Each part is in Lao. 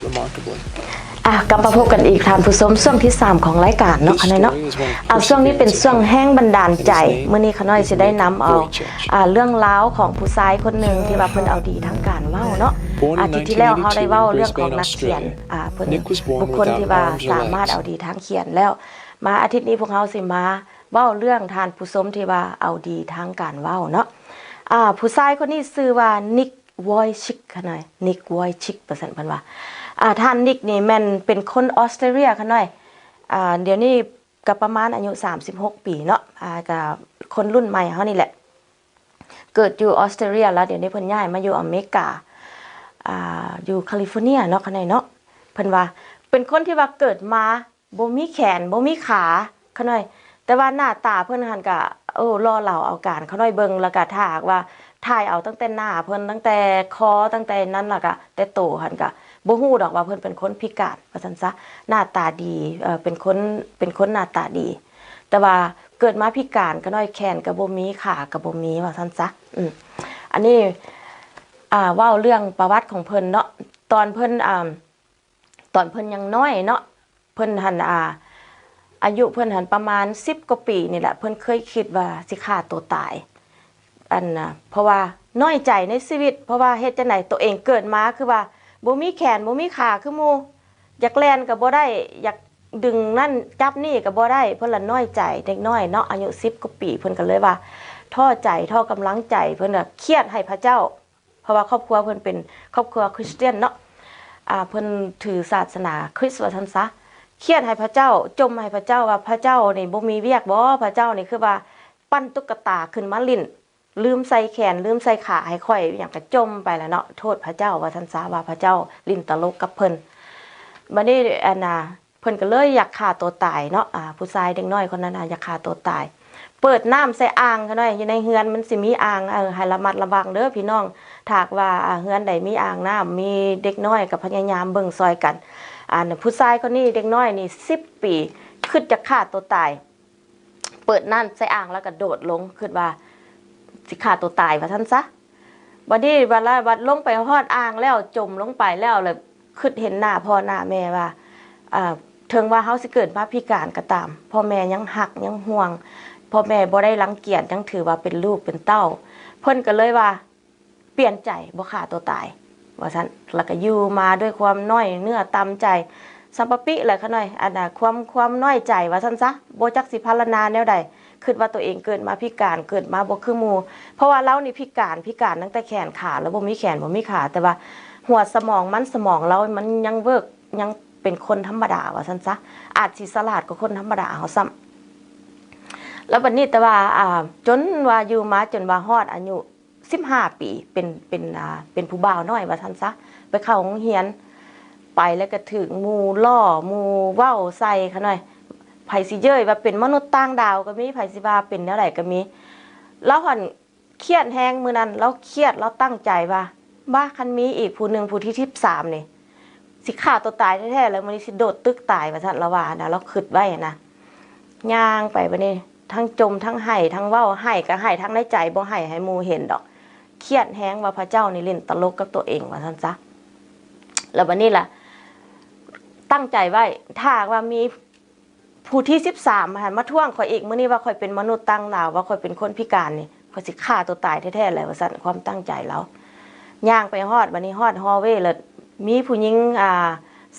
remarkably. อ่ะกลับมาพบกันอีกท่านผู้ชมช่วงที่สามของรายการเนาะขะน้อยเนาะ อ่ะช่วงนี้เป็นช่วงแฮงบันดาลใจ มื้อนี้ขะน้อยสิได้นำเอา อ่ะเรื่องราวของผู้ชายคนหนึ่งที่ว่าเพิ่นเอาดีทางการเว้าเนาะ อาทิตย์ที่แล้วเฮาได้เว้าเรื่องของนักเขียน อ่ะเพิ่นบุคคลที่ว่าสามารถเอาดีทางเขียนแล้ว มาอาทิตย์นี้พวกเฮาสิมาเว้าเรื่องท่านผู้ชมที่ว่าเอาดีทางการเว้าเนาะ อ่ะผู้ชายคนนี้ชื่อว่า Nick Vujicic ขะน้อย Nick Vujicic ว่าซั่นเพิ่นว่า อ่า ท่าน Nick นี่แม่นเป็นคนออสเตรเลียขะน้อย อ่า เดี๋ยวนี้ก็ประมาณอายุสามสิบหกปีเนาะ อ่า ก็คนรุ่นใหม่เฮานี่แหละ เกิดอยู่ออสเตรเลีย แล้วเดี๋ยวนี้เพิ่นย้ายมาอยู่อเมริกา อ่า อยู่แคลิฟอร์เนียเนาะขะน้อยเนาะ เพิ่นว่าเป็นคนที่ว่าเกิดมา บ่มีแขนบ่มีขาขะน้อย แต่ว่าหน้าตาเพิ่นหั่นกะ โอ้ หล่อเหลาเอาการขะน้อยเบิ่ง แล้วกะถ้าหากว่าถ่ายเอาตั้งแต่หน้าเพิ่น ตั้งแต่คอ ตั้งแต่นั้น แล้วกะแต่โตหั่นกะบ่ฮู้ดอกว่าเพิ่นเป็นคนพิการว่าซั่นซะ หน้าตาดี เอ่อ เป็นคน เป็นคนหน้าตาดี แต่ว่าเกิดมาพิการขะน้อย แขนกะบ่มี ขากะบ่มีว่าซั่นซะ อืม อันนี้ อ่า เว้าเรื่องประวัติของเพิ่นเนาะ ตอนเพิ่น อ่า ตอนเพิ่นยังน้อยเนาะ เพิ่นหั่น อ่า อายุเพิ่นหั่นประมาณสิบกว่าปีนี่แหละ เพิ่นเคยคิดว่าสิฆ่าตัวตาย อันน่ะ เพราะว่าน้อยใจในชีวิต เพราะว่าเฮ็ดจั่งใด๋ ตัวเองเกิดมาคือว่าบ่มีแขนบ่มีขาคือหมู่ อยากแล่นก็บ่ได้ อยากดึงนั่นจับนี่ก็บ่ได้ เพิ่นละน้อยใจ เด็กน้อยเนาะ อายุสิบกว่าปี เพิ่นก็เลยว่าท้อใจ ท้อกำลังใจ เพิ่นก็เครียดให้พระเจ้า เพราะว่าครอบครัวเพิ่นเป็นครอบครัวคริสเตียนเนาะ อ่า เพิ่นถือศาสนาคริสต์ว่าซั่นซะ เครียดให้พระเจ้า จ่มให้พระเจ้าว่าพระเจ้านี่บ่มีเวียกบ่ พระเจ้านี่คือว่าปั้นตุ๊กตาขึ้นมาเล่น ลืมใส่แขน ลืมใส่ขาให้ข้อย อิหยังก็จ่มไปแล้วเนาะ โทษพระเจ้าว่าซั่นซะ ว่าพระเจ้าเล่นตลกกับเพิ่น บัดนี้ อันน่ะ เพิ่นก็เลยอยากฆ่าตัวตายเนาะ อ่า ผู้ชายเด็กน้อยคนนั้นน่ะอยากฆ่าตัวตาย เปิดน้ำใส่อ่างขะน้อย อยู่ในเฮือนมันสิมีอ่าง เออ ให้ระมัดระวังเด้อพี่น้อง ถ้าหากว่า อ่า เฮือนใดมีอ่างน้ำ มีเด็กน้อยก็พยายามเบิ่งซอยกัน อันผู้ชายคนนี้เด็กน้อยนี่สิบปี คิดจะฆ่าตัวตาย เปิดน้ำใส่อ่างแล้วก็โดดลง คิดว่าสิฆ่าตัวตายว่าซั่นซะ บัดนี้บัดละ บัดลงไปฮอดอ่างแล้ว จ่มลงไปแล้ว แล้วคิดเห็นหน้าพ่อหน้าแม่ว่า อ่า เถิงว่าเฮาสิเกิดมาพิการก็ตาม พ่อแม่ยังฮักยังห่วง พ่อแม่บ่ได้รังเกียจ ยังถือว่าเป็นลูกเป็นเต้า เพิ่นก็เลยว่าเปลี่ยนใจบ่ฆ่าตัวตาย ว่าซั่น แล้วก็อยู่มาด้วยความน้อยเนื้อต่ำใจ สัมปะปิแหละขะน้อย อันน่ะ ความ ความน้อยใจว่าซั่นซะ บ่จักสิพรรณนาแนวใด คิดว่าตัวเองเกิดมาพิการ เกิดมาบ่คือหมู่ เพราะว่าลาวนี่พิการ พิการตั้งแต่แขนขา แล้วบ่มีแขนบ่มีขา แต่ว่าหัวสมองมัน สมองลาวมันยังเวิร์ก ยังเป็นคนธรรมดาว่าซั่นซะ อาจสิฉลาดกว่าคนธรรมดาเฮาซ้ำ แล้วบัดนี้แต่ว่า อ่า จนว่าอยู่มาจนว่าฮอดอายุสิบห้าปี เป็น เป็น อ่า เป็นผู้บ่าวน้อยว่าซั่นซะ ไปเข้าโรงเรียน ไปแล้วก็ถูกหมู่ล้อ หมู่เว้าใส่ขะน้อย ไผสิเย้ยว่าเป็นมนุษย์ต่างดาวก็มี ไผสิว่าเป็นแนวใดก็มี ลาวหั่นเครียดแฮงมื้อนั้น ลาวเครียด ลาวตั้งใจว่า บ้า คันมีอีกผู้หนึ่ง ผู้ที่สิบสามนี่ สิฆ่าตัวตายแท้ๆ แล้วมื้อนี้สิโดดตึกตายว่าซั่น ลาวว่านะ ลาวคิดไว้นะ ย่างไปบัดนี้ ทั้งจ่ม ทั้งไห้ ทั้งเว้า ไห้ก็ไห้ทั้งในใจ บ่ไห้ให้หมู่เห็นดอก เครียดแฮงว่าพระเจ้านี่เล่นตลกกับตัวเองว่าซั่นซะ แล้วบัดนี้ล่ะ ตั้งใจไว้ ถ้าหากว่ามีผู้ที่สิบสามหั่นมาท้วงข้อยอีก มื้อนี้ว่าข้อยเป็นมนุษย์ต่างดาว ว่าข้อยเป็นคนพิการนี่ ข้อยสิฆ่าตัวตายแท้ๆ แหละว่าซั่น ความตั้งใจลาว ย่างไปฮอด บัดนี้ฮอดฮอลเวย์ แล้วมีผู้หญิง อ่า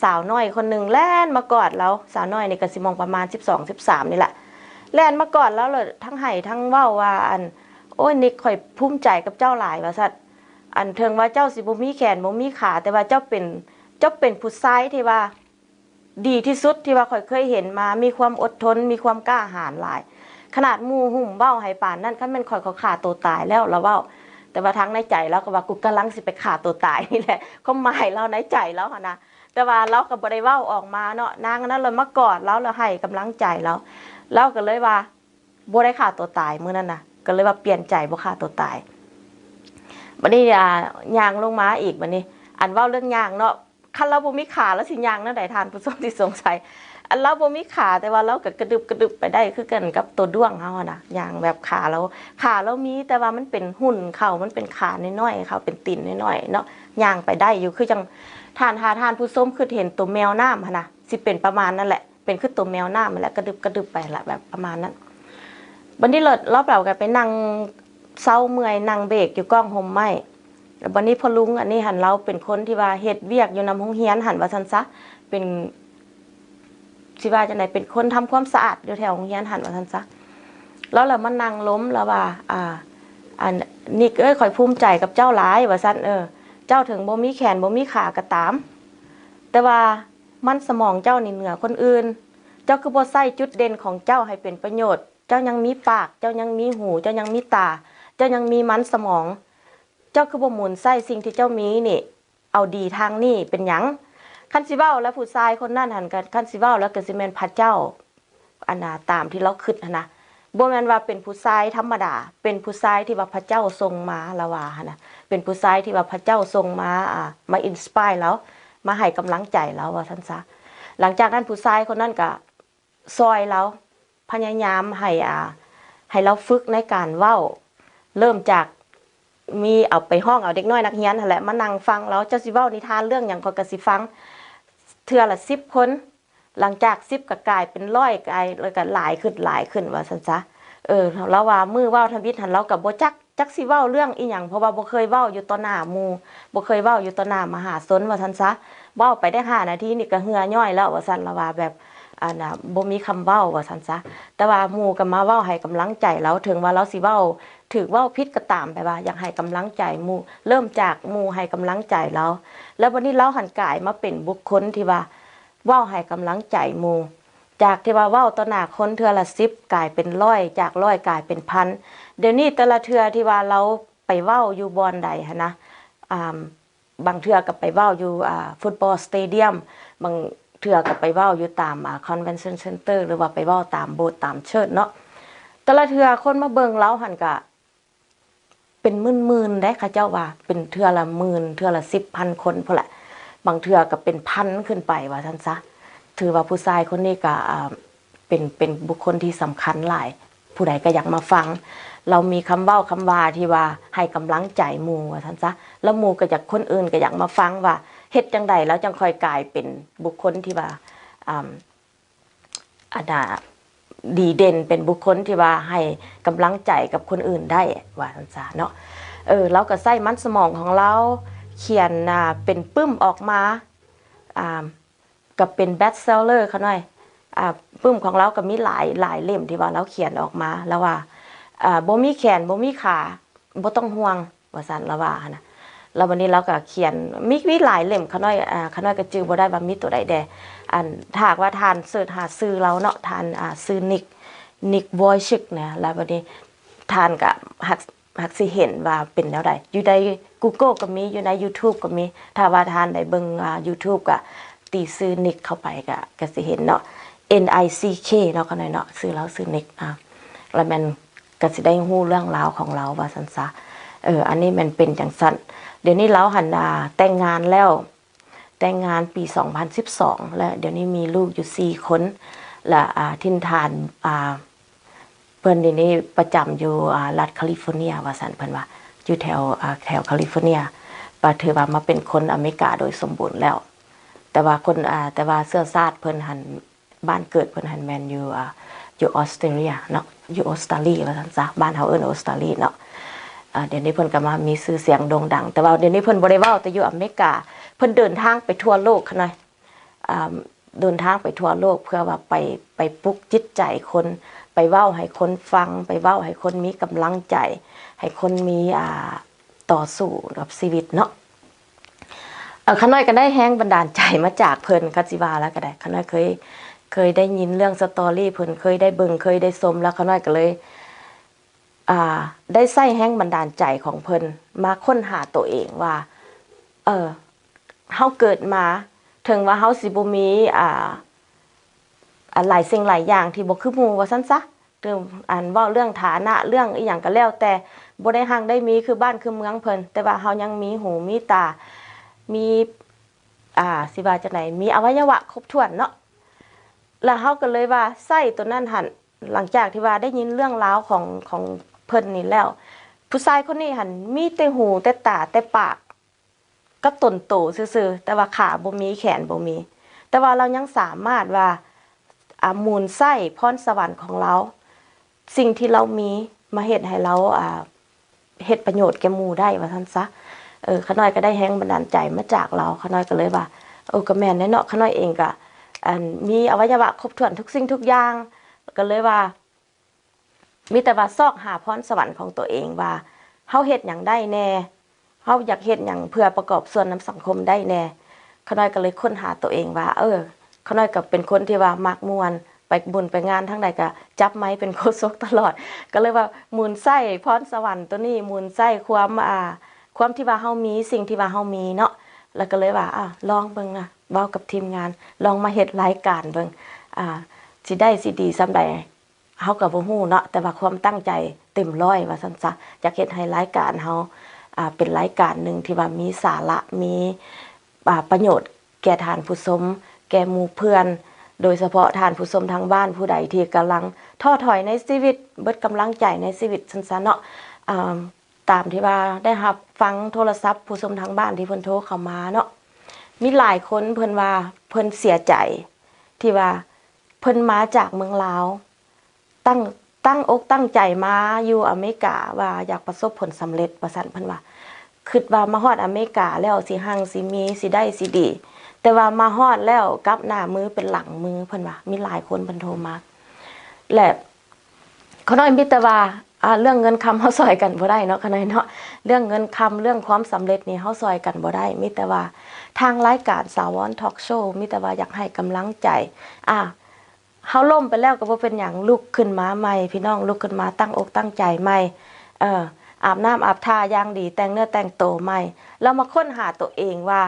สาวน้อยคนหนึ่งแล่นมากอดลาว สาวน้อยนี่ก็สิมองประมาณสิบสอง สิบสามนี่แหละ แล่นมากอดลาว แล้วทั้งไห้ทั้งเว้าว่า อัน โอ๊ย นิก ข้อยภูมิใจกับเจ้าหลายว่าซั่น อัน เถิงว่าเจ้าสิบ่มีแขนบ่มีขา แต่ว่าเจ้าเป็น เจ้าเป็นผู้ชายที่ว่า ดีที่สุดที่ว่าข้อยเคยเห็นมา มีความอดทน มีความกล้าหาญหลาย ขนาดหมู่หุ้มเว้าให้ปานนั้น คันแม่นข้อย ข้อยฆ่าตัวตายแล้ว ลาวเว้า แต่ว่าทางในใจลาวก็ว่า กูกำลังสิไปฆ่าตัวตายนี่แหละ ความหมายลาวในใจลาวหั่นนะ แต่ว่าลาวก็บ่ได้เว้าออกมาเนาะ นางอันนั้นเลยมากอดลาว แล้วให้กำลังใจลาว ลาวก็เลยว่า บ่ได้ฆ่าตัวตายมื้อนั้นนะ ก็เลยว่าเปลี่ยนใจบ่ฆ่าตัวตาย บัดนี้ อ่า ย่างลงมาอีก บัดนี้ อันเว้าเรื่องย่างเนาะ คันลาวบ่มีขา ลาวสิย่างแนวใด ท่านผู้ชมที่สงสัย ອັນລາວບໍ່ມີຂາ ແຕ່ວ່າລາວກໍກະດຶບກະດຶບໄປໄດ້ຄືກັນກັບໂຕດ້ວງເຮົາຫັ້ນນະ ຍ່າງແບບຂາລາວ ຂາລາວມີ ແຕ່ວ່າມັນເປັນຫຸ່ນເຂົາ ມັນເປັນຂານ້ອຍໆເຂົາ ເປັນຕີນນ້ອຍໆເນາະ ຍ່າງໄປໄດ້ຢູ່ ຄືຈັ່ງທ່ານ ຖ້າທ່ານຜູ້ຊົມຄິດເຫັນໂຕແມວນ້ຳຫັ້ນນະ ຊິເປັນປະມານນັ້ນແຫຼະ ເປັນຄືໂຕແມວນ້ຳຫັ້ນແຫຼະ ກະດຶບກະດຶບໄປລະ ແບບປະມານນັ້ນ. ບັດນີ້ລາວ ລາວ ລາວກໍໄປນັ່ງເຊົາເມື່ອຍ ນັ່ງເບກຢູ່ກ້ອງຮົ່ມໄມ້. ແລ້ວບັດນີ້ພໍ່ລຸງອັນນີ້ຫັ້ນ ລາວເປັນຄົນທີ່ວ່າເຮັດວຽກຢູ່ນຳໂຮງຮຽນຫັ້ນ ວ່າຊັ້ນຊະ ເປັນ ຊິວ່າຈັ່ງໃດ ເປັນຄົນທຳຄວາມສະອາດຢູ່ແຖວໂຮງຮຽນຫັ້ນ ວ່າຊັ້ນຊະ. ລາວລະມານັ່ງລົມ ລາວວ່າ ອ່າ ອັນ ນິກເອີຍ ຂ້ອຍພູມໃຈກັບເຈົ້າຫຼາຍ ວ່າຊັ້ນ ເອີ ເຈົ້າເຖິງບໍ່ມີແຂນບໍ່ມີຂາກໍຕາມ ແຕ່ວ່າມັນສະໝອງເຈົ້ານີ້ເໜືອຄົນອື່ນ ເຈົ້າຄືບໍ່ໃຊ້ຈຸດເດັ່ນຂອງເຈົ້າໃຫ້ເປັນປະໂຫຍດ ເຈົ້າຍັງມີປາກ ເຈົ້າຍັງມີຫູ ເຈົ້າຍັງມີຕາ ເຈົ້າຍັງມີມັນສະໝອງ ເຈົ້າຄືບໍ່ໝູນໃຊ້ສິ່ງທີ່ເຈົ້າມີນີ້ ເອົາດີທາງນີ້ເປັນຫຍັງ? ຄັນຊິເວົ້າແລ້ວ ຜູ້ຊາຍຄົນນັ້ນຫັ້ນ ຄັນ ຄັນຊິເວົ້າແລ້ວກໍຊິແມ່ນພະເຈົ້າ ອັນນ່າ ຕາມທີ່ລາວຄິດຫັ້ນນະ ບໍ່ແມ່ນວ່າເປັນຜູ້ຊາຍທຳມະດາ ເປັນຜູ້ຊາຍທີ່ວ່າພະເຈົ້າສົ່ງມາ ລາວວ່າຫັ້ນນະ ເປັນຜູ້ຊາຍທີ່ວ່າພະເຈົ້າສົ່ງມາ ອ່າ ມາອິນສະປາຍລາວ ມາໃຫ້ກຳລັງໃຈລາວ ວ່າຊັ້ນຊະ. ຫຼັງຈາກນັ້ນຜູ້ຊາຍຄົນນັ້ນກໍຊ່ອຍລາວ ພະຍາຍາມໃຫ້ ອ່າ ໃຫ້ລາວຝຶກໃນການເວົ້າ ເລີ່ມຈາກມີ ເອົາໄປຮ້ອງເອົາເດັກນ້ອຍນັກຮຽນຫັ້ນແຫຼະ ມານັ່ງຟັງລາວ ເຈົ້າຊິເວົ້ານິທານເລື່ອງຫຍັງ ຂ້ອຍກໍຊິຟັງ ເທື່ອລະສິບຄົນ ຫຼັງຈາກສິບກໍກາຍເປັນຮ້ອຍ ກາຍ ແລ້ວກໍຫຼາຍຂຶ້ນ ຫຼາຍຂຶ້ນ ວ່າຊັ້ນຊະ. ເອີ ລາວວ່າມື້ເວົ້າທຳອິດຫັ້ນ ລາວກໍບໍ່ຈັກ ຈັກຊິເວົ້າເລື່ອງອີ່ຫຍັງ ເພາະວ່າບໍ່ເຄີຍເວົ້າຢູ່ຕໍ່ໜ້າໝູ່ ບໍ່ເຄີຍເວົ້າຢູ່ຕໍ່ໜ້າມະຫາຊົນ ວ່າຊັ້ນຊະ ເວົ້າໄປໄດ້ຫ້ານາທີນີ້ກໍເຫື່ອຍ່ອຍແລ້ວ ວ່າຊັ້ນ ລາວວ່າແບບ ອັນນ່າ ບໍ່ມີຄຳເວົ້າ ວ່າຊັ້ນຊະ. ແຕ່ວ່າໝູ່ກໍມາເວົ້າໃຫ້ກຳລັງໃຈລາວ ເຖິງວ່າລາວຊິເວົ້າຖືກເວົ້າຜິດກໍຕາມ ແບບວ່າຢາກໃຫ້ກຳລັງໃຈໝູ່ ເລີ່ມຈາກໝູ່ໃຫ້ກຳລັງໃຈລາວ ແລ້ວບັດນີ້ລາວຫັ້ນກາຍມາເປັນບຸກຄົນທີ່ວ່າ ເວົ້າໃຫ້ກຳລັງໃຈໝູ່ ຈາກທີ່ວ່າເວົ້າຕໍ່ໜ້າຄົນເທື່ອລະສິບ ກາຍເປັນຮ້ອຍ ຈາກຮ້ອຍກາຍເປັນພັນ. ດຽວນີ້ແຕ່ລະເທື່ອທີ່ວ່າລາວໄປເວົ້າຢູ່ບ່ອນໃດຫັ້ນນະ ອ່າ ບາງເທື່ອກໍໄປເວົ້າຢູ່ ອ່າ ຟຸດບອລສະເຕດຽມ ບາງເທື່ອກໍໄປເວົ້າຢູ່ຕາມ ອ່າ ຄອນເວັນຊັນເຊັນເຕີ ຫຼືວ່າໄປເວົ້າຕາມໂບດຕາມເຊີດເນາະ ແຕ່ລະເທື່ອຄົນມາເບິ່ງລາວຫັ້ນກະ ເປັນໝື່ນໆເດ້ ເຂົາເຈົ້າວ່າເປັນເທື່ອລະໝື່ນ ເທື່ອລະສິບພັນຄົນພຸ້ນແຫຼະ ບາງເທື່ອກໍເປັນພັນຂຶ້ນໄປວ່າຊັ້ນຊະ. ຖືວ່າຜູ້ຊາຍຄົນນີ້ກໍ ອ່າ ເປັນ ເປັນບຸກຄົນທີ່ສຳຄັນຫຼາຍ ຜູ້ໃດກໍຢາກມາຟັງ ລາວມີຄຳເວົ້າຄຳວ່າທີ່ວ່າໃຫ້ກຳລັງໃຈໝູ່ວ່າຊັ້ນຊະ ແລ້ວໝູ່ກໍຢາກ ຄົນອື່ນກໍຢາກມາຟັງວ່າເຮັດຈັ່ງໃດລາວຈັ່ງຄ່ອຍກາຍເປັນບຸກຄົນທີ່ວ່າ ອ່າ ອັນນ່າ ດີເດັ່ນ ເປັນບຸກຄົນທີ່ວ່າໃຫ້ກຳລັງໃຈກັບຄົນອື່ນໄດ້ ວ່າຊັ້ນຊະເນາະ. ເອີ ລາວກໍໃຊ້ມັນສະໝອງຂອງລາວຂຽນ ອ່າ ເປັນປຶ້ມອອກມາ ອ່າ ກໍເປັນເບສເຊລເລີຂະນ້ອຍ ອ່າ ປຶ້ມຂອງລາວກໍມີຫຼາຍ ຫຼາຍເຫຼັ້ມທີ່ວ່າລາວຂຽນອອກມາ ລາວວ່າ ອ່າ ບໍ່ມີແຂນ ບໍ່ມີຂາ ບໍ່ຕ້ອງຫ່ວງ ວ່າຊັ້ນ ລາວວ່າຫັ້ນນະ. ແລ້ວບັດນີ້ລາວກໍຂຽນ ມີ ມີຫຼາຍເຫຼັ້ມຂະນ້ອຍ ອ່າ ຂະນ້ອຍກໍຈື່ບໍ່ໄດ້ວ່າມີໂຕໃດແດ່. ອັນ ຖ້າຫາກວ່າທ່ານເສີດຫາຊື່ລາວເນາະ ທ່ານ ອ່າ ຊື່ນິກ ນິກວອຍຊິກນະ ແລ້ວບັດນີ້ທ່ານກໍຫາກ ຫາກຊິເຫັນວ່າເປັນແນວໃດ ຢູ່ໃນກູໂກກໍມີ ຢູ່ໃນຢູທູບກໍມີ. ຖ້າວ່າທ່ານໄດ້ເບິ່ງ ອ່າ ຢູທູບກໍຕີຊື່ນິກເຂົ້າໄປ ກໍ ກໍຊິເຫັນເນາະ N I C K ເນາະ ຂະນ້ອຍເນາະ ຊື່ລາວຊື່ນິກ ອ່າ ແລ້ວແມ່ນ ກໍຊິໄດ້ຮູ້ເລື່ອງລາວຂອງລາວວ່າຊັ້ນຊະ. ເອີ ອັນນີ້ແມ່ນເປັນຈັ່ງຊັ້ນ. ດຽວນີ້ລາວຫັ້ນ ອ່າ ແຕ່ງງານແລ້ວ ແຕ່ງງານປີສອງພັນສິບສອງ ແລະ ດຽວນີ້ມີລູກຢູ່ສີ່ຄົນ ແລະ ອ່າ ຖິ່ນຖານ ອ່າ ເພິ່ນດຽວນີ້ປະຈຳຢູ່ ອ່າ ລັດຄາລິຟໍເນຍວ່າຊັ້ນ ເພິ່ນວ່າ ຢູ່ແຖວ ອ່າ ແຖວຄາລິຟໍເນຍ ກໍຖືວ່າມາເປັນຄົນອາເມລິກາໂດຍສົມບູນແລ້ວ. ແຕ່ວ່າຄົນ ອ່າ ແຕ່ວ່າເຊື້ອຊາດເພິ່ນຫັ້ນ ບ້ານເກີດເພິ່ນຫັ້ນແມ່ນຢູ່ ອ່າ ຢູ່ອອສເຕຣເລຍເນາະ ຢູ່ອົດສະຕາລີວ່າຊັ້ນຊະ ບ້ານເຮົາເອີ້ນອົດສະຕາລີເນາະ. ອ່າ ດຽວນີ້ເພິ່ນກໍມາມີຊື່ສຽງໂດ່ງດັງ ແຕ່ວ່າດຽວນີ້ເພິ່ນບໍ່ໄດ້ເວົ້າແຕ່ຢູ່ອາເມລິກາ ເພິ່ນເດີນທາງໄປທົ່ວໂລກຂະນ້ອຍ ອ່າ ເດີນທາງໄປທົ່ວໂລກເພື່ອວ່າໄປ ໄປປຸກຈິດໃຈຄົນ ໄປເວົ້າໃຫ້ຄົນຟັງ ໄປເວົ້າໃຫ້ຄົນມີກຳລັງໃຈ ໃຫ້ຄົນມີ ອ່າ ຕໍ່ສູ້ກັບຊີວິດເນາະ. ເອີ ຂະນ້ອຍກໍໄດ້ແຮງບັນດານໃຈມາຈາກເພິ່ນ ຄັນຊິວ່າແລ້ວກໍໄດ້ ຂະນ້ອຍເຄີຍ ເຄີຍໄດ້ຍິນເລື່ອງສະຕໍຣີເພິ່ນ ເຄີຍໄດ້ເບິ່ງ ເຄີຍໄດ້ຊົມ ແລ້ວຂະນ້ອຍກໍເລີຍ ອ່າ ໄດ້ໃຊ້ແຮງບັນດານໃຈຂອງເພິ່ນມາຄົ້ນຫາໂຕເອງວ່າ ເອີ ເຮົາເກີດມາ ເຖິງວ່າເຮົາຊິບໍ່ມີ ອ່າ ອ່າ ຫຼາຍສິ່ງຫຼາຍຢ່າງທີ່ບໍ່ຄືໝູ່ວ່າຊັ້ນຊະ ເຖິງ ອັນ ເວົ້າເລື່ອງຖານະ ເລື່ອງອີ່ຫຍັງກໍແລ້ວແຕ່ ບໍ່ໄດ້ຮັ່ງໄດ້ມີຄືບ້ານຄືເມືອງເພິ່ນ ແຕ່ວ່າເຮົາຍັງມີຫູມີຕາ ມີ ອ່າ ຊິວ່າຈັ່ງໃດ ມີອະໄວຍະວະຄົບຖ້ວນເນາະ. ແລ້ວເຮົາກໍເລີຍວ່າໃຊ້ໂຕນັ້ນຫັ້ນ ຫຼັງຈາກທີ່ວ່າໄດ້ຍິນເລື່ອງລາວຂອງ ຂອງເພິ່ນນີ້ແລ້ວ ຜູ້ຊາຍຄົນນີ້ຫັ້ນມີແຕ່ຫູແຕ່ຕາແຕ່ປາກກັບຕົນໂຕຊື່ໆ ແຕ່ວ່າຂາບໍ່ມີ ແຂນບໍ່ມີ ແຕ່ວ່າລາວຍັງສາມາດວ່າ ອ່າ ໝູນໃຊ້ພອນສະຫວັນຂອງລາວ ສິ່ງທີ່ລາວມີມາເຮັດໃຫ້ລາວ ອ່າ ເຮັດປະໂຫຍດແກ່ໝູ່ໄດ້ວ່າຊັ້ນຊະ. ເອີ ຂະນ້ອຍກໍໄດ້ແຮງບັນດານໃຈມາຈາກລາວ ຂະນ້ອຍກໍເລີຍວ່າ ເອີ ກໍແມ່ນແຫຼະເນາະ ຂະນ້ອຍເອງກໍ ອັນ ມີອະໄວຍະວະຄົບຖ້ວນທຸກສິ່ງທຸກຢ່າງ ກໍເລີຍວ່າ ມີແຕ່ວ່າຊອກຫາພອນສະຫວັນຂອງຕົວເອງວ່າ ເຮົາເຮັດຫຍັງໄດ້ແດ່ ເຮົາຢາກເຮັດຫຍັງເພື່ອປະກອບສ່ວນນຳສັງຄົມໄດ້ແດ່. ຂະນ້ອຍກໍເລີຍຄົ້ນຫາຕົວເອງວ່າ ເອີ ຂະນ້ອຍກໍເປັນຄົນທີ່ວ່າມັກມ່ວນ ໄປບຸນໄປງານທາງໃດກໍຈັບໄມເປັນໂຄສົກຕະຫຼອດ ກໍເລີຍວ່າໝູນໃຊ້ພອນສະຫວັນໂຕນີ້ ໝູນໃຊ້ຄວາມ ອ່າ ຄວາມທີ່ວ່າເຮົາມີ ສິ່ງທີ່ວ່າເຮົາມີເນາະ ແລ້ວກໍເລີຍວ່າ ອ່າ ລອງເບິ່ງນະ ເວົ້າກັບທີມງານ ລອງມາເຮັດລາຍການເບິ່ງ ອ່າ ຊິໄດ້ຊິດີສ່ຳໃດ ເຮົາກໍບໍ່ຮູ້ເນາະ ແຕ່ວ່າຄວາມຕັ້ງໃຈເຕັມຮ້ອຍວ່າຊັ້ນຊະ ຢາກເຮັດໃຫ້ລາຍການເຮົາ ອ່າ ເປັນລາຍການໜຶ່ງທີ່ວ່າມີສາລະ ມີ ອ່າ ປະໂຫຍດແກ່ທ່ານຜູ້ຊົມ ແກ່ໝູ່ເພື່ອນ ໂດຍສະເພາະທ່ານຜູ້ຊົມທາງບ້ານຜູ້ໃດທີ່ກຳລັງທໍ້ຖອຍໃນຊີວິດ ເບິດກຳລັງໃຈໃນຊີວິດຊັ້ນຊະເນາະ ອ່າ ຕາມທີ່ວ່າໄດ້ຮັບຟັງໂທລະສັບຜູ້ຊົມທາງບ້ານທີ່ເພິ່ນໂທເຂົ້າມາເນາະ ມີຫຼາຍຄົນເພິ່ນວ່າເພິ່ນເສຍໃຈ ທີ່ວ່າເພິ່ນມາຈາກເມືອງລາວ ຕັ້ງ ຕັ້ງອົກຕັ້ງໃຈມາຢູ່ອາເມລິກາວ່າຢາກປະສົບຜົນສຳເລັດວ່າຊັ້ນ ເພິ່ນວ່າ ຄິດວ່າມາຮອດອາເມລິກາແລ້ວຊິຮັ່ງຊິມີ ຊິໄດ້ຊິດີ ແຕ່ວ່າມາຮອດແລ້ວກັບໜ້າມືເປັນຫຼັງມື ເພິ່ນວ່າ ມີຫຼາຍຄົນເພິ່ນໂທມາ ແລະ ຂະນ້ອຍມີແຕ່ວ່າ ອ່າ ເລື່ອງເງິນຄຳເຮົາຊ່ອຍກັນບໍ່ໄດ້ເນາະ ຂະນ້ອຍເນາະ ເລື່ອງເງິນຄຳ ເລື່ອງຄວາມສຳເລັດນີ້ເຮົາຊ່ອຍກັນບໍ່ໄດ້ ມີແຕ່ວ່າທາງລາຍການສາວອນທອກໂຊ ມີແຕ່ວ່າຢາກໃຫ້ກຳລັງໃຈ ອ່າ ເຮົາລົ້ມໄປແລ້ວກໍບໍ່ເປັນຫຍັງ ລຸກຂຶ້ນມາໃໝ່ ພີ່ນ້ອງ ລຸກຂຶ້ນມາຕັ້ງອົກຕັ້ງໃຈໃໝ່ ເອີ ອາບນ້ຳອາບທ່າຢ່າງດີ ແຕ່ງເນື້ອແຕ່ງໂຕໃໝ່ ແລ້ວມາຄົ້ນຫາຕົວເອງວ່າ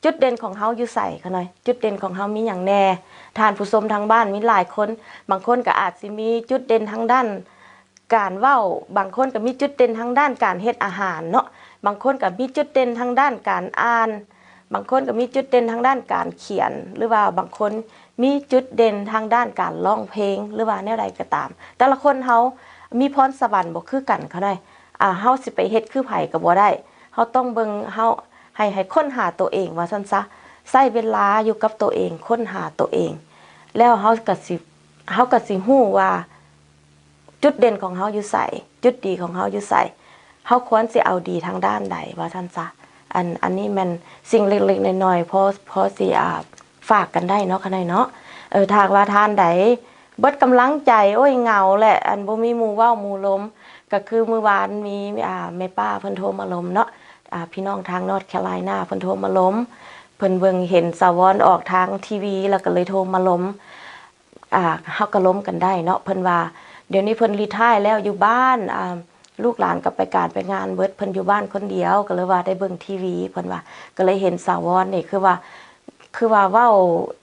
ຈຸດເດັ່ນຂອງເຮົາຢູ່ໃສ ຂະນ້ອຍ ຈຸດເດັ່ນຂອງເຮົາມີຫຍັງແດ່? ທ່ານຜູ້ຊົມທາງບ້ານມີຫຼາຍຄົນ ບາງຄົນກໍອາດຊິມີຈຸດເດັ່ນທາງດ້ານການເວົ້າ ບາງຄົນກໍມີຈຸດເດັ່ນທາງດ້ານການເຮັດອາຫານເນາະ ບາງຄົນກໍມີຈຸດເດັ່ນທາງດ້ານການອ່ານ ບາງຄົນກໍມີຈຸດເດັ່ນທາງດ້ານການຂຽນ ຫຼືວ່າບາງຄົນມີຈຸດເດັ່ນທາງດ້ານການຮ້ອງເພງ ຫຼືວ່າແນວໃດກໍຕາມ ແຕ່ລະຄົນເຮົາມີພອນສະຫວັນບໍ່ຄືກັນ ຂະນ້ອຍ ອ່າ ເຮົາຊິໄປເຮັດຄືໃຜກໍບໍ່ໄດ້ ເຮົາຕ້ອງເບິ່ງ ເຮົາ ໃຫ້ ໃຫ້ຄົ້ນຫາໂຕເອງວ່າຊັ້ນຊະ ໃຊ້ເວລາຢູ່ກັບໂຕເອງ ຄົ້ນຫາໂຕເອງ ແລ້ວເຮົາກໍຊິ ເຮົາກໍຊິຮູ້ວ່າຈຸດເດັ່ນຂອງເຮົາຢູ່ໃສ ຈຸດດີຂອງເຮົາຢູ່ໃສ ເຮົາຄວນຊິເອົາດີທາງດ້ານໃດວ່າຊັ້ນຊະ ອັນ ອັນນີ້ແມ່ນສິ່ງເລັກໆນ້ອຍໆ ພໍ ພໍຊິ ອ່າ ຝາກກັນໄດ້ເນາະ ຂະນ້ອຍເນາະ ເອີ ຖ້າຫາກວ່າທ່ານໃດເບິດກຳລັງໃຈ ໂອ້ຍ ເຫງົາແຫຼະ ອັນ ບໍ່ມີໝູ່ເວົ້າໝູ່ລົມ ກໍຄືມື້ວານມີ ອ່າ ແມ່ປ້າເພິ່ນໂທມາລົມເນາະ ອ່າ ພີ່ນ້ອງທາງ North Carolina ເພິ່ນໂທມາລົມ ເພິ່ນເບິ່ງເຫັນສາວອນອອກທາງທີວີ ແລ້ວກໍເລີຍໂທມາລົມ ອ່າ ເຮົາກໍລົມກັນໄດ້ເນາະ ເພິ່ນວ່າດຽວນີ້ເພິ່ນຣີທາຍແລ້ວ ຢູ່ບ້ານ ອ່າ ລູກຫຼານກໍໄປການໄປງານເບິດ ເພິ່ນຢູ່ບ້ານຄົນດຽວ ກໍເລີຍວ່າໄດ້ເບິ່ງທີວີ ເພິ່ນວ່າ ກໍເລີຍເຫັນສາວອນນີ້ ຄືວ່າ ຄືວ່າເວົ້າ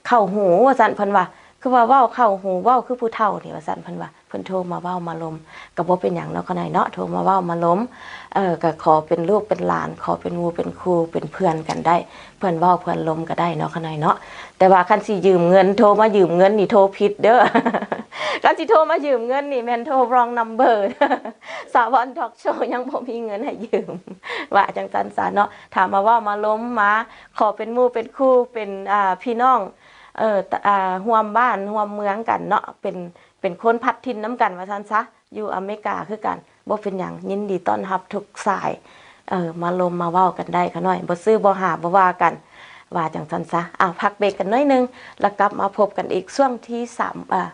ເຂົ້າຫູວ່າຊັ້ນ ເພິ່ນວ່າ ຄືວ່າເວົ້າເຂົ້າຫູ ເວົ້າຄືຜູ້ເຖົ້ານີ້ວ່າຊັ້ນ ເພິ່ນວ່າ ເພິ່ນໂທມາເວົ້າມາລົມ ກໍບໍ່ເປັນຫຍັງເນາະ ຂະນ້ອຍເນາະ ໂທມາເວົ້າມາລົມ ເອີ ກໍຂໍເປັນລູກເປັນຫຼານ ຂໍເປັນໝູ່ເປັນຄູ່ເປັນເພື່ອນກັນໄດ້ ເພື່ອນເວົ້າເພື່ອນລົມກໍໄດ້ເນາະ ຂະນ້ອຍເນາະ ແຕ່ວ່າຄັນຊິຢືມເງິນ ໂທມາຢືມເງິນນີ້ໂທຜິດເດີ້ ຄັນຊິໂທມາຢືມເງິນນີ້ແມ່ນໂທ wrong number ສາວອນທອກໂຊຍັງບໍ່ມີເງິນໃຫ້ຢືມ ວ່າຈັ່ງຊັ້ນຊະເນາະ ຖ້າມາເວົ້າມາລົມ ມາຂໍເປັນໝູ່ເປັນຄູ່ ເປັນ ອ່າ ພີ່ນ້ອງ ເອີ ຕ- ອ່າ ຮ່ວມບ້ານຮ່ວມເມືອງກັນເນາະ ເປັນ ເປັນຄົນພັດຖິ່ນນຳກັນວ່າຊັ້ນຊະ ຢູ່ອາເມລິກາຄືກັນ ບໍ່ເປັນຫຍັງ ຍິນດີຕ້ອນຮັບທຸກສາຍ ເອີ ມາລົມມາເວົ້າກັນໄດ້ ຂະນ້ອຍ ບໍ່ຊື້ບໍ່ຫາບໍ່ວ່າກັນ ວ່າຈັ່ງຊັ້ນຊະ ອ່າ ພັກເບຣກກັນໜ້ອຍໜຶ່ງ ແລ້ວກັບມາພົບກັນອີກຊ່ວງທີສາມ ອ່າ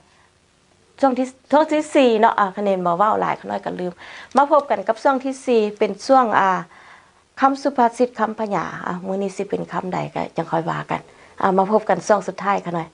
ຊ່ວງທີ ຊ່ວງທີສີ່ເນາະ ອ່າ ຂະນ້ອຍບໍ່ເວົ້າຫຼາຍ ຂະນ້ອຍກໍລືມ ມາພົບກັນກັບຊ່ວງທີສີ່ ເປັນຊ່ວງ ອ່າ ຄຳສຸພາສິດ ຄຳພະຍາ ອ່າ ມື້ນີ້ຊິເປັນຄຳໃດກໍຈັ່ງຄ່ອຍວ່າກັນ ອ່າ ມາພົບກັນຊ່ວງສຸດທ້າຍ ຂະນ້ອຍ